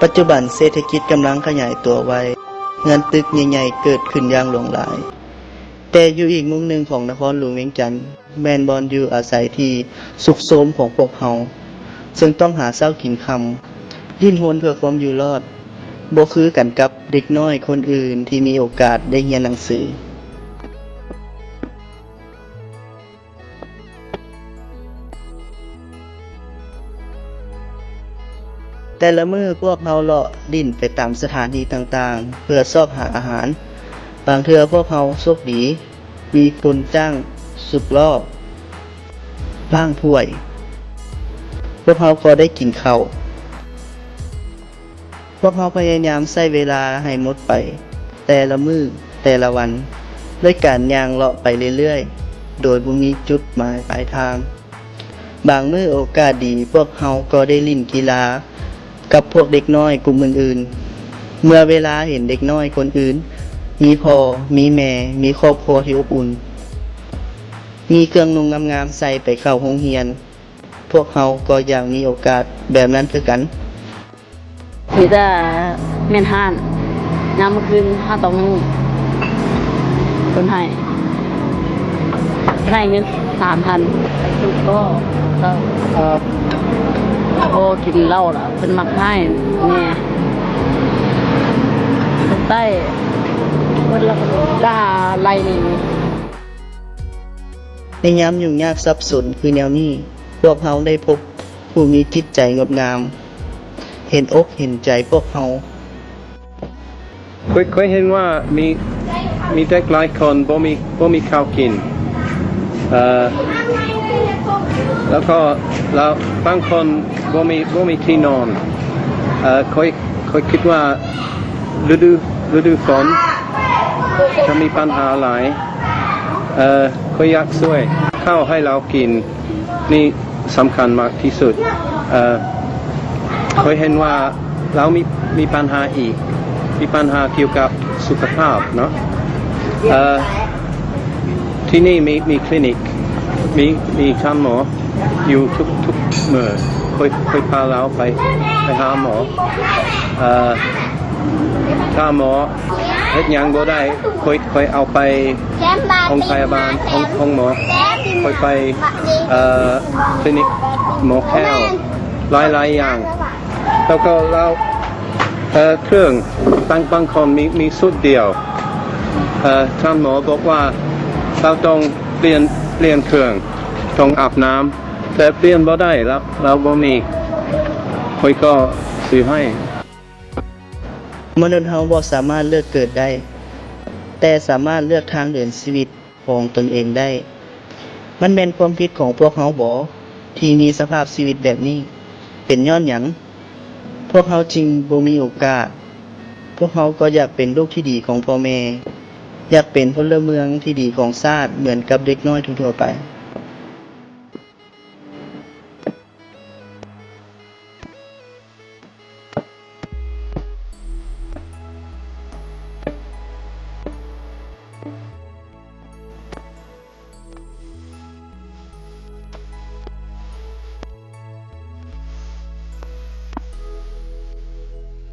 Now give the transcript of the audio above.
ປັດຈຸບັນເສດຖະກິດກຳລັງຂະຫຍາຍຕົວໄວ, ເຮືອນຕຶກໃຫຍ່ໆເກີດຂຶ້ນຢ່າງຫຼວງຫຼາຍ, ແຕ່ຢູ່ອີກມຸມໜຶ່ງຂອງນະຄອນຫຼວງວຽງຈັນ ແມ່ນບ່ອນຢູ່ອາໄສທີ່ຊຸກໂຊມຂອງພວກເຮົາ, ເຊິ່ງຕ້ອງຫາເຊົ້າກິນຄ່ຳ, ດີ້ນຮົນເພື່ອຄວາມຢູ່ລອດ, ບໍ່ຄືກັນກັບເດັກນ້ອຍຄົນອື່ນທີ່ມີໂອກາດໄດ້ຮຽນໜັງສື. ແຕ່ລະມື້ພວກເຮົາເລາະຫຼິ້ນໄປຕາມສະຖານທີ່ຕ່າງໆ ເພື່ອຊອກຫາອາຫານ. ບາງເທື່ອພວກເຮົາໂຊກດີ ມີຄົນຈ້າງສຸກລໍ້ລ້າງຖ້ວຍ, ພວກເຮົາກໍໄດ້ກິນເຂົ້າ. ພວກເຮົາພະຍາຍາມໃຊ້ເວລາໃຫ້ໝົດໄປແຕ່ລະມື້ແຕ່ລະວັນ ດ້ວຍການຍ່າງເລາະໄປເລື້ອຍໆ ໂດຍບໍ່ມີຈຸດໝາຍປາຍທາງ. ບາງມື້ໂອກາດດີ ພວກເຮົາກໍໄດ້ຫຼິ້ນກິລາກັບພວກເດັກນ້ອຍກຸ່ມອື່ນໆ. ເມື່ອເວລາເຫັນເດັກນ້ອຍຄົນອື່ນມີພໍ່ມີແມ່ ມີຄອບຄົວທີ່ອົບອຸ່ນ, ມີເຄື່ອງນຸ່ງງາມໆໃສ່ໄປເຂົ້າໂຮງຮຽນ, ພວກເຮົາກໍຢາກມີໂອກາດແບບນັ້ນຄືກັນ. ມີແຕ່ແມ່ນຮ້ານ, ຍາມມື້ຄືນເຮົາຕ້ອງ ເພິ່ນໃຫ້ ເພິ່ນໃຫ້ເງິນສາມພັນ. ເອີ ໂອ້ ກິນເຫຼົ້າລະ ເພິ່ນມັກຮ້າຍແດ່. ໃຕ້ ເພິ່ນລະກະໄລ່ໜີ. ໃນຍາມຫຍຸ້ງຍາກສັບສົນຄືແນວນີ້, ພວກເຮົາໄດ້ພົບຜູ້ມີຈິດໃຈງົດງາມ ເຫັນອົກເຫັນໃຈພວກເຮົາ. ເຄີຍ ເຄີຍເຫັນວ່າມີ ມີເດັກຫຼາຍຄົນບໍ່ມີ ບໍ່ມີເຂົ້າກິນ, ເອີ ແລ້ວກໍ ແລ້ວບາງຄົນບໍ່ມີ ບໍ່ມີທີ່ນອນ. ເອີ ເຄີຍ ເຄີຍຄິດວ່າ ລະດູ ລະດູຝົນຈະມີບັນຫາຫຼາຍ. ເອີ ຂ້ອຍຢາກຊ່ວຍເຂົ້າໃຫ້ລາວກິນ ນີ້ສຳຄັນມາກທີ່ສຸດ. ເອີ ຂ້ອຍເຫັນວ່າລາວມີ ມີບັນຫາອີກ, ມີບັນຫາກ່ຽວກັບສຸຂະພາບເນາະ. ເອີ ທີ່ນີ້ມີ ມີຄລີນິກ, ມີ ມີທ່ານໝໍຢູ່ທຸກ ທຸກມື້. ຂ້ອຍ ຂ້ອຍພາລາວໄປ ໄປຫາໝໍ. ເອີ ຖ້າໝໍ ເຮັດຫຍັງບໍ່ໄດ້ ຂ້ອຍ ຂ້ອຍເອົາໄປໂຮງພະຍາບານ ໂຮງ ໂຮງໝໍ, ຂ້ອຍໄປ ເອີ ຄລີນິກໝໍແຂ້ວ ຫຼາຍໆຢ່າງ. ແລ້ວກໍລາວ ເອີ ເຄື່ອງ ບາງ ບາງຄົນມີ ມີຊຸດດຽວ, ເອີ ທ່ານໝໍບອກວ່າລາວຕ້ອງປ່ຽນ ປ່ຽນເຄື່ອງ, ຕ້ອງອາບນ້ຳ, ແຕ່ປ່ຽນບໍ່ໄດ້ ລາວ ລາວບໍ່ມີ, ຂ້ອຍກໍຊື້ໃຫ້. ມະນຸດເຮົາບໍ່ສາມາດເລືອກເກີດໄດ້, ແຕ່ສາມາດເລືອກທາງເດີນຊີວິດຂອງຕົນເອງໄດ້. ມັນແມ່ນຄວາມຜິດຂອງພວກເຮົາບໍ ທີ່ມີສະພາບຊີວິດແບບນີ້? ເປັນຍ້ອນຫຍັງພວກເຮົາຈຶ່ງບໍ່ມີໂອກາດ? ພວກເຮົາກໍຢາກເປັນລູກທີ່ດີຂອງພໍ່ແມ່, ຢາກເປັນພົນລະເມືອງທີ່ດີຂອງຊາດເໝືອນກັບເດັກນ້ອຍທົ່ວໆໄປ.